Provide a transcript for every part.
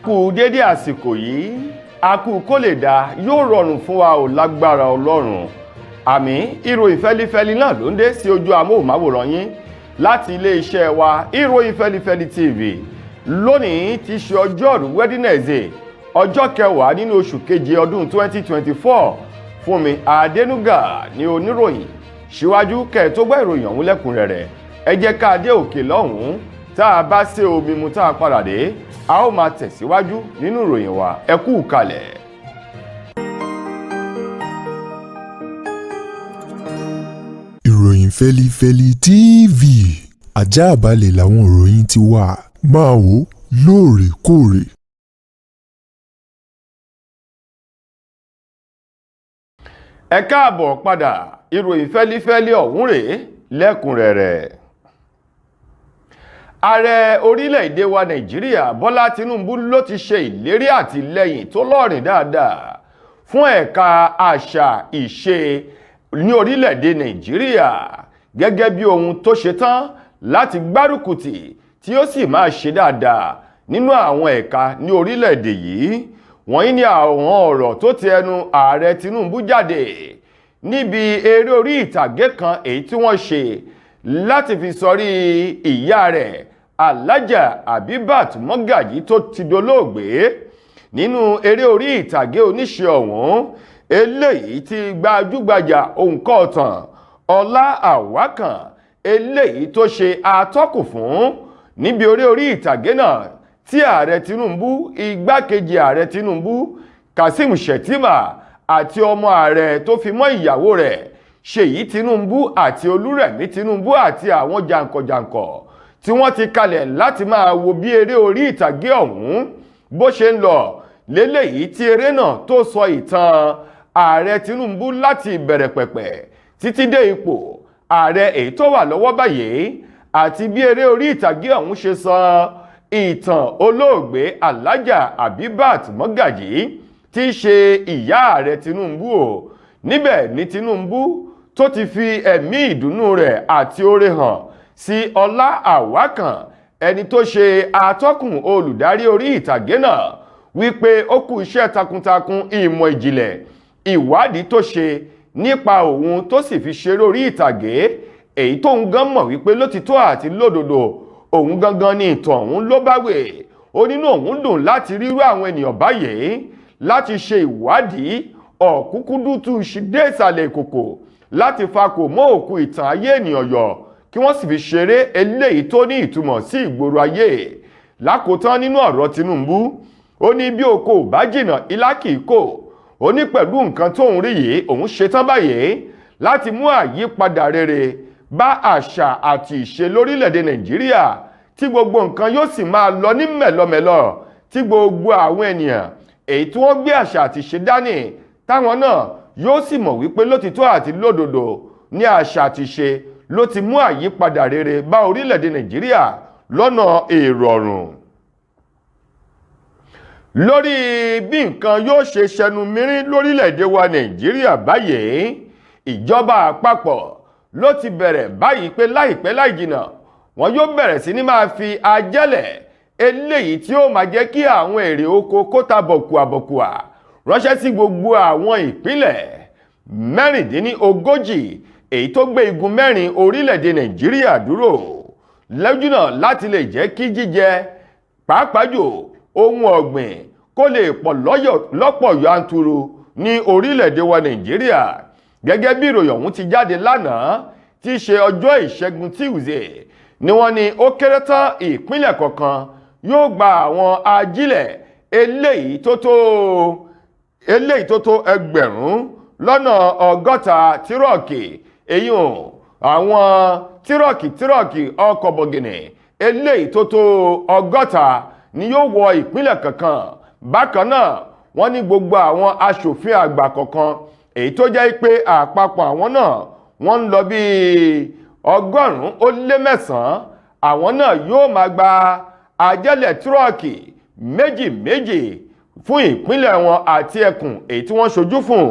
Kú dédé àsìkò yìí, a kú kó lè dáa, yóò rọrùn fún wa ò lágbára Ọlọ́run. Àmì ìròyìn fẹ́lifẹ́li náà ló ń dé sí ojú amóhùnmáwòrán yín láti iléeṣẹ́ wa, Ìròyìn Fẹ́lifẹ́li TV. Lónìí ti ṣe ọjọ́rú Wednesday, ọjọ́ 10 nínú oṣù keje ọdún 2024. Fúnmi Adénúgà ní oníròyìn. Síwájú kẹ́ ẹ tó gbọ́ ìròyìn ọ̀hún lẹ́kùnrẹ́rẹ́, ẹ jẹ́ ká dé òkè lọ́hùn-ún. Tá a bá ṣe omi mu, tá a padà dé, a ó máa tẹ̀síwájú nínú ìròyìn wa. Ẹ kú kalẹ̀. Ìròyìn Fẹ́lifẹ́li TV, àjààbalẹ̀ làwọn ìròyìn ti wà, máa wò lóòrèkóòrè. Ẹ káàbọ̀ padà. Ìròyìn fẹ́lifẹ́li ọ̀hún rèé lẹ́kùnrẹ́rẹ́. Ààrẹ orílẹ̀-èdè wa Nàìjíríà, Bọ́lá Tinubu, ló ti ṣe ìlérí àtìlẹ́yìn tó lọ́rìn dáadáa fún ẹ̀ka àṣà ìṣe ní orílẹ̀-èdè Nàìjíríà, gẹ́gẹ́ bí ohun tó ṣe tán láti gbárùkùtì tí ó sì máa ṣe dáadáa nínú àwọn ẹ̀ka ní orílẹ̀-èdè yìí. Wọ̀nyí ni àwọn ọ̀rọ̀ tó ti ẹnu ààrẹ Tinubu jáde níbi eré orí ìtàgé kan èyí tí wọ́n ṣe láti fi sọrí ìyá rẹ̀, Alhaja Abibat Mọ́gàjí, tó ti dolóògbé. Nínú eré orí ìtàgé oníṣẹ́ ọ̀hún, eléyìí tí gbajúgbajà òǹkọ̀ọ̀tàn Ọlá Àwákàn eléyìí tó ṣe atọ́kùn fún níbi eré orí ìtàgé náà, tí ààrẹ Tinubu, igbákejì ààrẹ Tinubu Kazeem Shettima, àti ọmọ ààrẹ tó fi mọ́ ìyàwó rẹ̀ Ṣèyí Tinubu àti Olúrẹ̀mí Tinubu àti àwọn jàǹkànjàǹkàn tí wọ́n ti kalẹ̀ láti máa wo bí eré orí ìtàgé ọ̀hún bó ṣe ń lọ léléyìí, tí eré náà tó sọ ìtàn ààrẹ Tinubu láti ìbẹ̀rẹ̀ pẹ̀pẹ̀ títí dé ipò ààrẹ èyí tó wà lọ́wọ́ báyìí, àti bí eré orí ìtàgé ọ̀hún ṣe sọ ìtàn olóògbé Alhaja Abibat Mọ́gàjí tí í ṣe ìyá ààrẹ Tinubu o. Níbẹ̀ ni Tinubu tó ti fi ẹ̀mí ìdùnnú rẹ̀ àti oore hàn sí Ọlá Àwákàn, ẹni tó ṣe atọ́kùn olùdarí orí ìtàgé náà, wípé ó kú iṣẹ́ takuntakun, ìmọ̀ ìjìnlẹ̀ ìwádìí tó ṣe nípa òun tó sì fi ṣeré orí ìtàgé èyí tó ń gan mọ̀ wípé lótìtọ́ àti lódodo òun gangan ni ìtàn òun ló bá wè. Ó nínú òun dùn láti rírú àwọn ènìyàn báyìí láti ṣe ìwádìí ọ̀kúnkúndùtù dé ìsàlẹ̀ ìkòkò láti fakò mọ́ òkú ìtàn ayé ènìyàn yọ, kí wọ́n sì fi ṣeré eléyìí tó ní ìtumọ̀ sí ìgboro ayé. Lákòótán nínú ọ̀rọ̀ Tinubu, ó ní bí oko ò bá jìnnà, ilá kì í kò. Ó ní pẹ̀lú nǹkan tóun rí yìí, òun ṣetán báyìí láti mú àyípadà rere bá àṣà àti ìṣe lórílẹ̀‐èdè Nàìjíríà, tí gbogbo nǹkan yóò sì máa lọ ní mẹ̀lọmẹ̀lọ, tí gbogbo àwọn ènìyàn èyí tí wọ́n gbé àṣà àti ìṣe dání táwọn náà yóò sì mọ̀ wípé lótìtọ́ àti lódodo ní àṣà àti ìṣe ló ti mú àyípadà rere bá orílẹ̀-èdè Nàìjíríà lọ́nà èrò. Lórí bí nǹkan yóò ṣe ṣẹnu mírín lórílẹ̀-èdè wa Nàìjíríà báyìí, ìjọba àpapọ̀ ló ti bẹ̀rẹ̀ báyìí pé láìpẹ́ láì jìnà, wọn yóò bẹ̀rẹ̀ sí ní máa fi ajẹ́lẹ̀ eléyìí tí ó máa jẹ́ kí àwọn èrè oko kó ta bọ̀kùàbọ̀kùà ránṣẹ́ sí gbogbo àwọn ìpínlẹ̀ 36 èyí tó gbé igun mẹ́rin orílẹ̀-èdè Nàìjíríà dúró lójúnà, láti lè jẹ́ kí jíjẹ, pàápàá jù ohun ọ̀gbìn, kó lè pọ̀ lọ́pọ̀ yanturu ní orílẹ̀-èdè wa Nàìjíríà. Gẹ́gẹ́ bí ìròyìn ọ̀hún ti jáde lánàá tí í ṣe ọjọ́ ìṣẹ́gun Tuesday, ni wọ́n ní ó kéré tán ìpínlẹ̀ kọ̀ọ̀kan yóò gba àwọn ajílẹ̀ eléyìí tó tó 60,000 tírọ̀kì, èyí ò àwọn tírọ̀kì ọkọ̀ bọ̀gìnì eléyìí tó tó 60 ni yóò wọ ìpínlẹ̀ kankan. Bákan náà, wọ́n ní gbogbo àwọn aṣòfin àgbà kọ̀ọ̀kan, èyí tó jẹ́ pé àpapọ̀ àwọn náà wọ́n ń lọ bíi 109, àwọn náà yóò máa gba ajẹ́lẹ̀ tírọ̀kì méjì méjì fún ìpínlẹ̀ wọn àti ẹkùn èyí tí wọ́n ṣojú fún,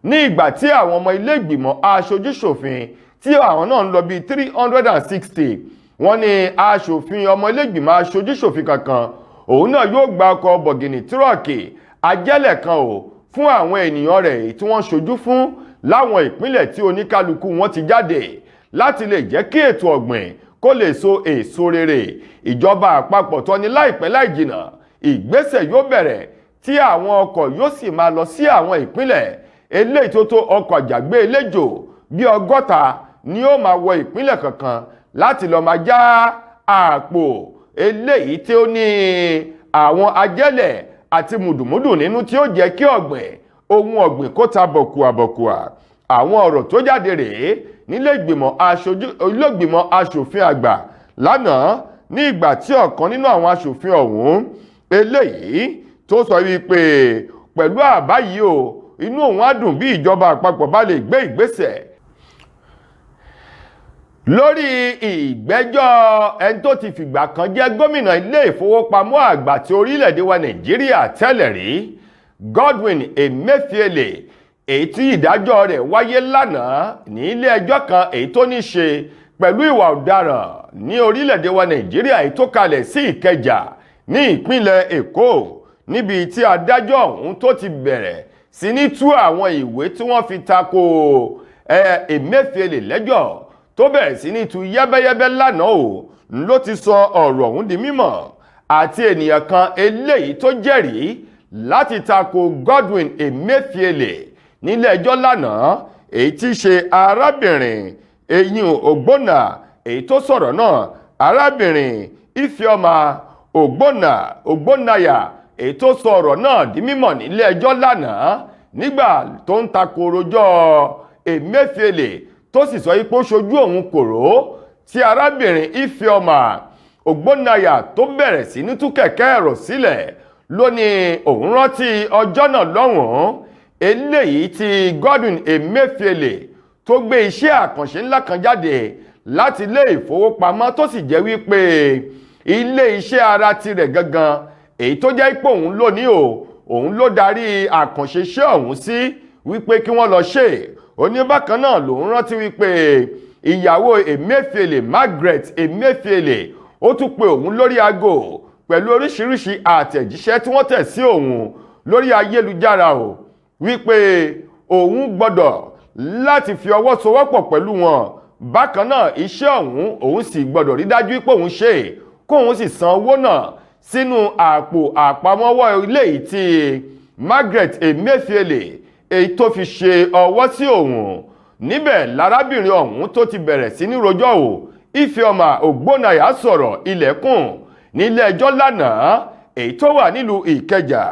ní ìgbà tí àwọn ọmọ ilé ìgbìmọ̀ aṣojúṣòfin tí àwọn náà ń lọ bíi 360, wọ́n ní aṣòfin ọmọ ilé ìgbìmọ̀ aṣojúṣòfin kankan Òun náà yóò gba ọkọ̀ bọ̀gìnì tírọ̀kì ajẹ́lẹ̀ kan o fún àwọn ènìyàn rẹ̀ èyí tí wọ́n ṣojú fún láwọn ìpínlẹ̀ tí oníkálukú wọn ti jáde láti lè jẹ́ kí ètò ọ̀gbìn kó lè so èso rere. Ìjọba àpapọ̀ tó ní láìpẹ́ láì jìnà ìgbésẹ̀ yóò bẹ̀rẹ̀ tí àwọn ọkọ̀ yóò sì máa lọ sí àwọn ìpínlẹ̀ eléyìí tó tó ọkọ̀ àjàgbé eléjò bí 60 ni ó máa wọ ìpínlẹ̀ kankan láti lọ máa já àpò eléyìí tí ó ní àwọn ajẹ́lẹ̀ àti mùdùmúdù nínú tí ó jẹ́ kí ọ̀gbìn ohun ọ̀gbìn kó ta bọ̀kùàbọ̀kùà. Àwọn ọ̀rọ̀ tó jáde rèé nílé ìgbìmọ̀ aṣòfin àgbà lánàá ní ìgbà tí ọ̀kan nínú àwọn aṣòfin ọ̀hún eléyìí tó sọ wípé pẹ̀lú àbá yìí o, inú òun á dùn bí ìjọba àpapọ̀ bá lè gbé ìgbésẹ̀ lórí ìgbẹ́jọ́ ẹni tó ti fìgbà kan jẹ́ gómìnà ilé ìfowópamọ́ àgbà ti orílẹ̀-èdè wa Nàìjíríà tẹ́lẹ̀ rí, Godwin Emefiele, èyí tí ìdájọ́ rẹ̀ wáyé lánàá ní ilé ẹjọ́ kan èyí tó ní ṣe pẹ̀lú ìwà ọ̀daràn ní orílẹ̀-èdè wa Nàìjíríà èyí tó kalẹ̀ sí Ìkẹjà ní ìpínlẹ̀ Èkó, níbi tí adájọ́ ọ̀hún tó ti bẹ̀rẹ̀ sí ní tú àwọn ìwé tí wọ́n fi tako Emefiele lẹ́jọ́, tó bẹ̀rẹ̀ sí ní tú yẹ́bẹ́yẹ́bẹ́ lánàá o, ló ti sọ ọ̀rọ̀ ọ̀hún di mímọ̀ àti ènìyàn kan eléyìí tó jẹ́rìí láti tako Godwin Emefiele nílé ẹjọ́ lánàá, èyí tí í ṣe arábìnrin Eyín Ògbónà èyí tó sọ̀rọ̀ náà, arábìnrin Ifeoma Ògbónàyà, èyí tó sọ ọ̀rọ̀ náà di mímọ̀ nílé ẹjọ́ lánàá nígbà tó ń tako rojọ́ Emefiele, tó sì sọ pé ó ṣojú òun kòró tí arábìnrin Ifeoma Ògbónàyà tó bẹ̀rẹ̀ sí ní tú kẹ̀kẹ́ ẹ̀rọ sílẹ̀ ló ní òun rántí ọjọ́ náà lọ́hùn-ún eléyìí tí Godwin Emefiele tó gbé iṣẹ́ àkànṣe ńlá kan jáde láti ilé ìfowópamọ́, tó sì jẹ́ wípé ilé iṣẹ́ ara tirẹ̀ gangan èyí tó jẹ́ pé òun ló ní o, òun ló darí àkànṣe iṣẹ́ ọ̀hún sí wípé kí wọ́n lọ ṣe. Oníbàkan náà lòun rántí wípé ìyàwó Emefiele, Margaret Emefiele, ó tún pe òun lórí aago pẹ̀lú oríṣiríṣi àtẹ̀jíṣẹ́ tí wọ́n tẹ̀ sí òun lórí ayélujára o, wípé òun gbọ́dọ̀ láti fi ọwọ́ sowọ́pọ̀ pẹ̀lú wọn. Bákan náà, iṣẹ́ ọ̀hún òun sì gbọ́dọ̀ rí dájú pé òun ṣe, kóun sì san owó náà sínú àpò àpamọ́wọ́ ilé yìí tí Margaret Emefiele èyí tó fi ṣe ọwọ́ sí òun. Níbẹ̀ lárábìnrin ọ̀hún tó ti bẹ̀rẹ̀ sí ní rojọ́ o. Ifeoma Ògbónàyà sọ̀rọ̀ ilẹ̀kùn nílé ẹjọ́ lánàá èyí tó wà nílùú Ìkẹjà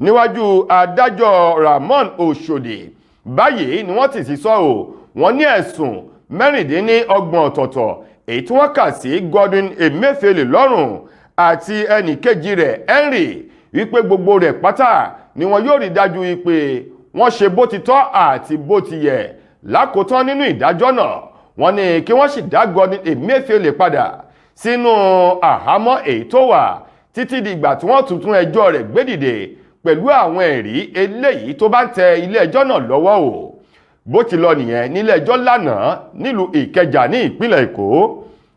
níwájú adájọ́ Ramon Oshodi. Báyìí ni wọ́n ti sì sọ ọ́, wọ́n ní ẹ̀sùn 36 ọ̀tọ̀ọ̀tọ̀ èyí tí wọ́n kà sí Godwin Emefiele lọ́rùn àti ẹnì kejì rẹ̀ Henry, wípé gbogbo rẹ̀ pátá ni wọn yóò rí dájú wípé wọ́n ṣe bó ti tọ́ àti bó ti yẹ. Lákòótán nínú ìdájọ́ náà, wọ́n ní kí wọ́n sì dá Godwin Emefiele padà sínú àhámọ́ èyí tó wà títí di ìgbà tí wọ́n tuntun ẹjọ́ rẹ̀ gbé dìde pẹ̀lú àwọn ẹ̀rí eléyìí tó bá ń tẹ ilé ẹjọ́ náà lọ́wọ́ o. Bó ti lọ nìyẹn nílé ẹjọ́ lánàá nílùú Ìkẹjà ní ìpínlẹ̀ Èkó.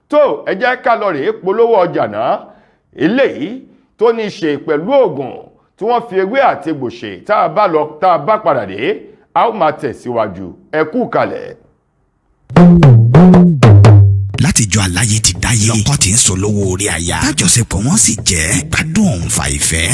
Tó ẹ jẹ́ ká lọ rèé polówó ọjà náà eléyìí tó ní í ṣe pẹ̀lú oògùn tí wọ́n fi ewé àti egbò ṣe. Tá a bá lọ, tá a bá padà dé, a ó máa tẹ̀síwájú. Ẹ kú kalẹ̀. Látijọ́ aláyé ti dáyé, lọ́kọ tí ń sọ lówó orí aya, tájọṣepọ̀ wọn sì jẹ́ gbádùn òun fa ìfẹ́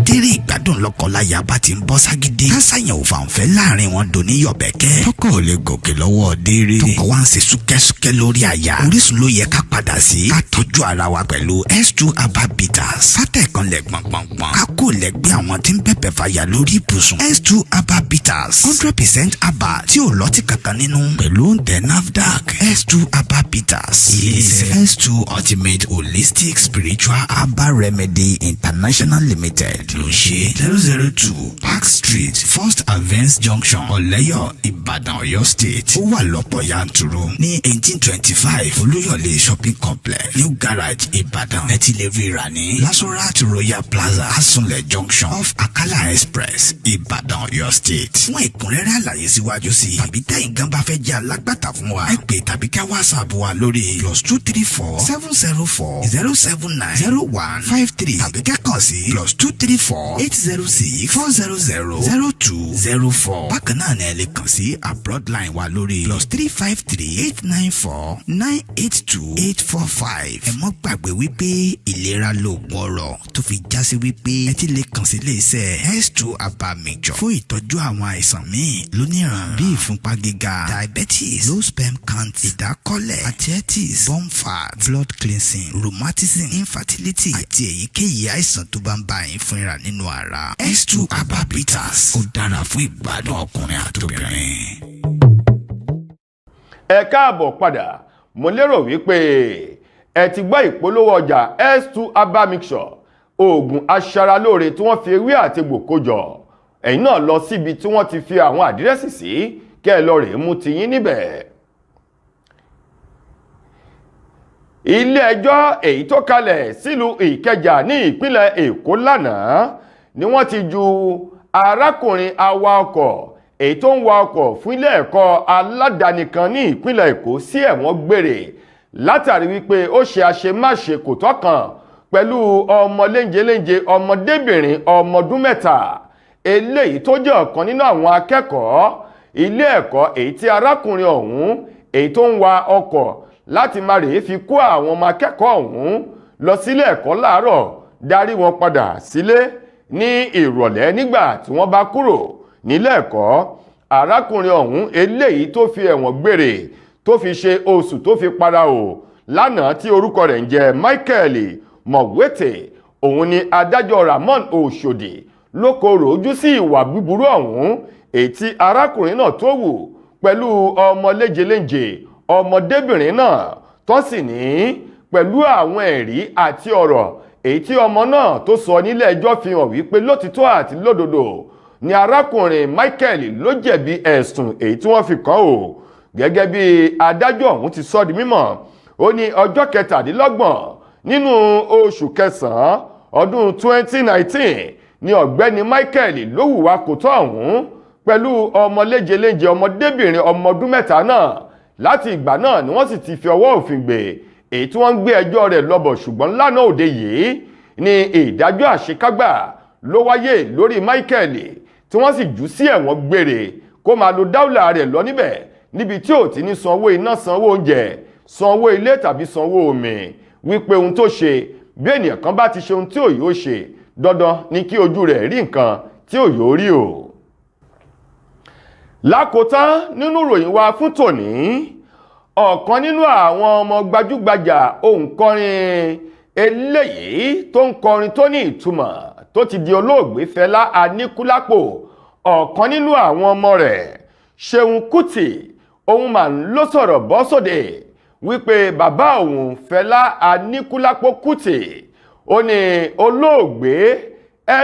tẹ́rẹ̀ ìgbádùn. Lọ́kọláya bá ti ń bọ́ ságídé, kásáyàn ò fàǹfẹ́ láàrin wọn dòní yọ̀bẹ̀kẹ́. Tọkọ ò lè gòkè lọ́wọ́ déré, tọkọ wa ń ṣe súkẹ́súkẹ́ lórí aya. Orísun ló yẹ ká padà sí, ká tọ́jú ara wa pẹ̀lú S2 Herbal Bitters. Sátẹ̀kan lẹ̀ gbọ̀ngbọ̀ngbọ̀n, ká kò lẹ́gbẹ́ àwọn tí ń bẹ̀bẹ̀ fàyà lórí ibùsùn. S2 Herbal Bitters, 100% herbal tí ò lọ́tí kankan nínú, pẹ̀lú òǹtẹ̀ NAFDAC. S2 Herbal Bitters, iléeṣẹ́ S2 Ultimate Holistic Spiritual Herbal Remedy International Limited ló ń ṣe. 002 Park Street, First Avance Junction, Ọ̀lẹ́yọ̀, Ìbàdàn, Ọ̀yọ́ State. Ó wà lọ́pọ̀ yanturu ní 1825 Olúyọ̀lé Shopping Complex, New Garage, Ìbàdàn. Ẹ ti lè rí rà ní Lasorat Royal Plaza, Asunlẹ̀ Junction, off Akala Express, Ìbàdàn, Ọ̀yọ́ State. Fún ẹ̀kúnrẹ́rẹ́ àlàyé síwájú sí i tàbí tẹ̀yin gan bá fẹ́ jẹ́ alágbàtà fún wa, ẹ pè tàbí ká WhatsApp wa lórí +234 704 079 0153 tàbí ká kàn sí +234 806 400 0204. Bákan náà ni ẹ lè kàn sí abroad line wa lórí +353 894 982 845. Ẹ mọ́ gbàgbé wípé ìlera lóògùn ọrọ̀, tó fi já sí wípé ẹ ti lè kàn sí iléeṣẹ́ S2 Herbal Mixture fún ìtọ́jú àwọn àìsàn míì lóníran bíi ìfúnpá gíga, diabetes, low sperm count, ìdákọ́lẹ̀, arthritis, bone fat, blood cleansing, rheumatism, infertility àti èyíkéyìí àìsàn tó bá ń bá yín fínra nínú ara. S2 Herbal Bitters, ó dára fún ìgbádùn ọkùnrin àtobìnrin. Ẹ káàbọ̀ padà. Mo lérò wípé ẹ ti gbọ́ ìpolówó ọjà S2 Herbal Mixture, oògùn aṣaralóore tí wọ́n fi ewé àtegbò kó jọ. Ẹ̀yin náà lọ síbi tí wọ́n ti fi àwọn àdírẹ́sì sí, kẹ́ ẹ lọ rèé mú tiyín níbẹ̀. Ilé ẹjọ́ èyí tó kalẹ̀ sílùú Ìkẹjà ní ìpínlẹ̀ Èkó lánàá ni wọ́n ti ju arákùnrin awa ọkọ̀ èyí tó ń wa ọkọ̀ fún ilé ẹ̀kọ́ aládàáni kan ní ìpínlẹ̀ Èkó sí ẹ̀wọ̀n gbére, látàrí wípé ó ṣe àṣemáṣe kò tọ́ kan pẹ̀lú ọmọ léńjeléńje, ọmọdébìnrin ọmọ ọdún 3, eléyìí tó jẹ́ ọ̀kan nínú àwọn akẹ́kọ̀ọ́ ilé ẹ̀kọ́ èyí tí arákùnrin ọ̀hún èyí tó ń wa ọkọ̀ láti máa rèé fi kó àwọn ọmọ akẹ́kọ̀ọ́ ọ̀hún lọ sílé ẹ̀kọ́ láàárọ̀, darí wọn padà sílé ní ìrọ̀lẹ́ nígbà tí wọ́n bá kúrò nílé ẹ̀kọ́. Arákùnrin ọ̀hún eléyìí tó fi ẹ̀wọ̀n gbére tó fi ṣe oṣù tó fi para o lánàá, tí orúkọ rẹ̀ ń jẹ́ Michael Mọ̀wétè, òun ni adájọ́ Ramon Oshodi ló korò ojú sí ìwà búburú ọ̀hún èyí tí arákùnrin náà tó wù pẹ̀lú ọmọ léjelénje ọmọdébìnrin náà, tó sì ní pẹ̀lú àwọn ẹ̀rí àti ọ̀rọ̀ èyí tí ọmọ náà tó sọ nílé ẹjọ́ fi hàn wípé lótìtọ́ àti lódodo ni arákùnrin Michael ló jẹ̀bi ẹ̀sùn èyí tí wọ́n fi kàn ó. Gẹ́gẹ́ bí adájọ́ ọ̀hún ti sọ di mímọ̀, ó ní ọjọ́ 27 nínú oṣù kẹsàn-án ọdún 2019 ni ọ̀gbẹ́ni Michael ló hùwà kò tọ́ ọ̀hún pẹ̀lú ọmọ léjelénje ọmọdébìnrin ọmọ ọdún 3 náà. Láti ìgbà náà ni wọ́n sì ti fi ọwọ́ òfin gbé èyí tí wọ́n ń gbé ẹjọ́ rẹ̀ lọ́bọ̀. Ṣùgbọ́n lánàá òde yìí ni ìdájọ́ àṣekágbà ló wáyé lórí Michael, tí wọ́n sì jù sí ẹ̀wọ̀n gbére kó máa lo dáúlà rẹ̀ lọ níbẹ̀, níbi tí ò ti ní sanwó iná, sanwó oúnjẹ, sanwó ilé tàbí sanwó omi, wípé ohun tó ṣe, bí ènìyàn kan bá ti ṣe ohun tí òye ó ṣe, dandan ni kí ojú rẹ̀ rí nǹkan tí òye ó rí o. Lákòótán nínú ìròyìn wa fún tòní, ọ̀kan nínú àwọn ọmọ gbajúgbajà òǹkọrin eléyìí tó ń kọrin tó ní ìtumọ̀ tó ti di olóògbé Fẹlá Aníkúlápò, ọ̀kan nínú àwọn ọmọ rẹ̀, Ṣeun Kútì, òun mà ń ló sọ̀rọ̀ bọ́ sóde wípé bàbá òun Fẹlá Aníkúlápó Kútì, ó ní olóògbé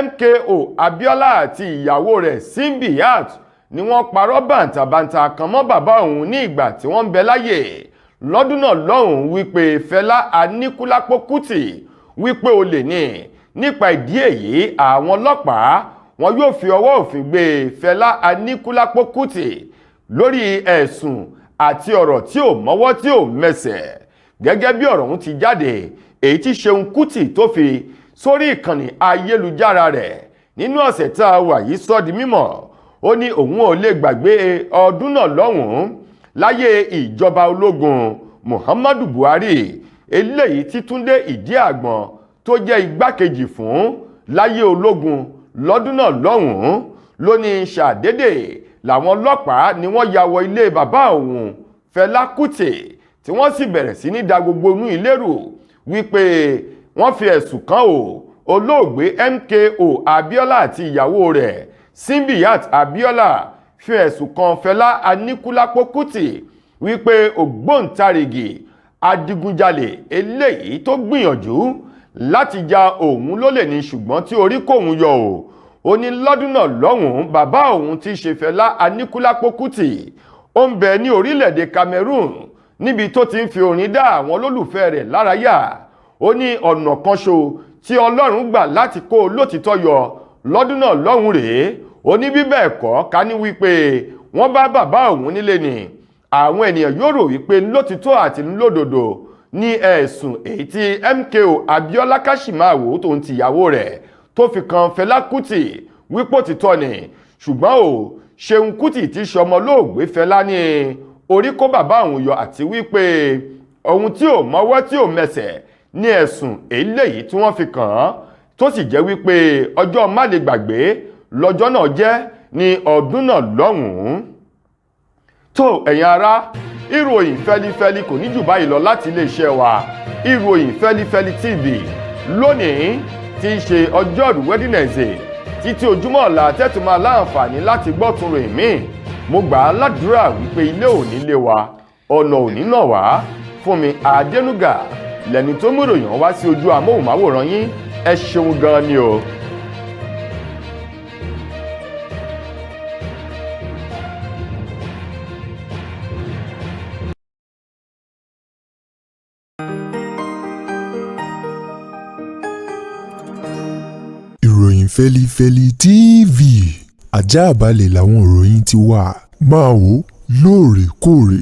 MKO Abíọ́lá àti ìyàwó rẹ̀ Simbiat ni wọ́n parọ́ bàǹtàbàǹtà kan mọ́ bàbá òun ní ìgbà tí wọ́n ń bẹ láyè lọ́dún náà lọ́hùn-ún, wípé Fẹlá Aníkúlápó Kútì wípé olè ní. Nípa ìdí èyí, àwọn ọlọ́pàá wọn yóò fi ọwọ́ òfin gbé Fẹlá Aníkúlápó Kútì lórí ẹ̀sùn àti ọ̀rọ̀ tí ò mọ́wọ́ tí ò mẹsẹ̀. Gẹ́gẹ́ bí ọ̀rọ̀ ọ̀hún ti jáde, èyí tí Ṣeun Kútì tó fi sórí ìkànnì ayélujára rẹ̀ nínú ọ̀sẹ̀ tá a wà yìí sọ di mímọ̀, ó ní òun ò lè gbàgbé ọdún náà lọ́hùn-ún láyé ìjọba ológun Muhammadu Buhari, eléyìí tí Túndé Ìdíàgbọn tó jẹ́ igbákejì fún láyé ológun lọ́dún náà lọ́hùn-ún, ló ní ṣàdédé làwọn ọlọ́pàá ni wọ́n ya wọ ilé bàbá òun Fẹlá Kútì, tí wọ́n sì bẹ̀rẹ̀ sí ní da gbogbo inú ilé rú, wípé wọ́n fi ẹ̀sùn kàn ó olóògbé MKO Abíọ́lá àti ìyàwó rẹ̀ Simbiat Abíọ́lá fi ẹ̀sùn kan Fẹlá Aníkúlápó Kútì wípé ògbóǹtarìgì adigunjalè eléyìí tó gbìyànjú láti ja òun lólè ní, ṣùgbọ́n tí orí kòun yọ o. Ó ní lọ́dún náà lọ́hùn-ún, bàbá òun ti ṣe Fẹlá Aníkúlápó Kútì, ó ń bẹ ní orílẹ̀-èdè Cameroon níbi tó ti ń fi orin dá àwọn olólùfẹ́ rẹ̀ lárayá. Ó ní ọ̀nà kan ṣo tí Ọlọ́run gbà láti kó lótìtọ́ yọ lọ́dún náà lọ́hùn rèé. Ó ní bí bẹ́ẹ̀ kọ́, ká ní wípé wọ́n bá bàbá òun nílé ni, àwọn ènìyàn yóò rò wípé lótìtọ́ àti lódodo ní ẹ̀sùn èyí tí MKO Abiola Kashimawo tó ń tìyàwó rẹ̀ tó fi kan Fẹlá Kútì wípé òtítọ́ ni. Ṣùgbọ́n o Ṣeun Kútì tí ṣọmọ olóògbé Fẹlá ní orí kó bàbá òun yọ, àti wípé ohun tí ò mọ́wọ́ tí ò mẹsẹ̀ ní ẹ̀sùn eléyìí tí wọ́n fi kàn án, tó sì jẹ́ wípé ọjọ́ má lè gbàgbé lọ́jọ́ náà jẹ́ ní ọdún náà lọ́hùn-ún. Tó ẹ̀yin ará, ìròyìn fẹ́lifẹ́li kò ní jù báyìí lọ láti iléeṣẹ́ wa Ìròyìn Fẹ́lifẹ́li TV lónìí tí í ṣe ọjọ́rú Wednesday. Títí ojúmọ́ ọ̀la tẹ́tù máa láǹfààní láti gbọ́ tún ròyìn míì, mo gbà á ládùúrà wípé ilé ò ní lé wa, ọ̀nà ò ní nà wá. Fúnmi Adénúgà lẹ́ni tó mú ìròyìn wá sí ojú amóhùnmáwòrán yín. Ẹ ṣeun gan ni o. Ìròyìn Fẹ́lifẹ́li TV, ajá balẹ̀ làwọn ìròyìn ti wà. Máa wò lóòrèkóòrè.